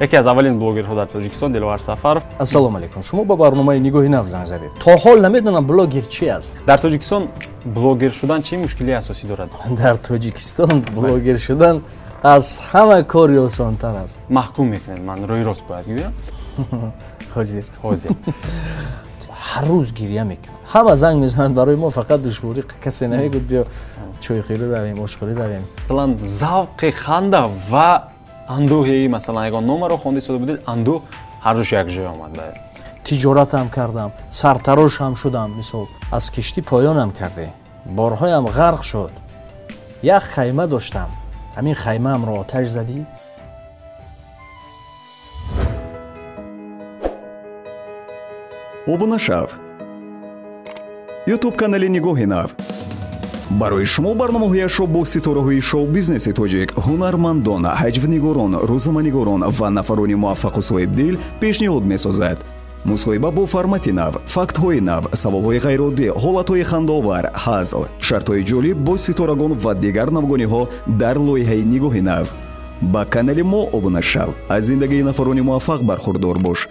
Яке аз аввалин блогерҳо дар Тоҷикистон Диловар Сафаров. Ассалому алайкум. Шумо ба барномаи Нигоҳи нав занг задед. То ҳол намедонам блогер чи аст. Дар Тоҷикистон блогер шудан чӣ мушкилии асосӣ дорад? Дар Тоҷикистон блогер шудан аз ҳама кори осонтар аст. Маҳкум мекунед, ман рӯи рост бояд гӯям. Ҳозир. Ҳозир. Ҳар рӯз гиря мекунам. Ҳама занг мезананд барои мо, фақат душворӣ касе намегӯяд биё чойхӯрӣ равем, ошхӯрӣ равем. Масалан, завқи ханда ва андӯҳи, масалан, ягон номаро хонда истода будед, андӯҳ ҳар душ якҷоя омад. Тиҷоратам кардам, сартарошам шудам, мисол аз киштӣ поёнам карде, борҳоям ғарқ шуд. Як хайма доштам, ҳамин хаймаамро оташ задӣ. Обуна шав. Ютуб канали Нигоҳи нав. Барои шумо барномаҳояшро бо ситораҳои шоу-бизнеси тоҷик, ҳунармандон, ҳаҷвнигорон, рӯзноманигорон ва нафарони муваффақу соҳибдил пешниҳод месозад. Мусоҳиба бо формати нав, фактҳои нав, саволҳои ғайриоддӣ, ҳолатҳои хандаовар, ҳазл, шартҳои ҷолиб бо ситорагон ва дигар навгониҳо дар лоиҳаи Нигоҳи нав. Ба канали мо обуна шав, аз зиндагии нафарони муваффақ бархурдор бош.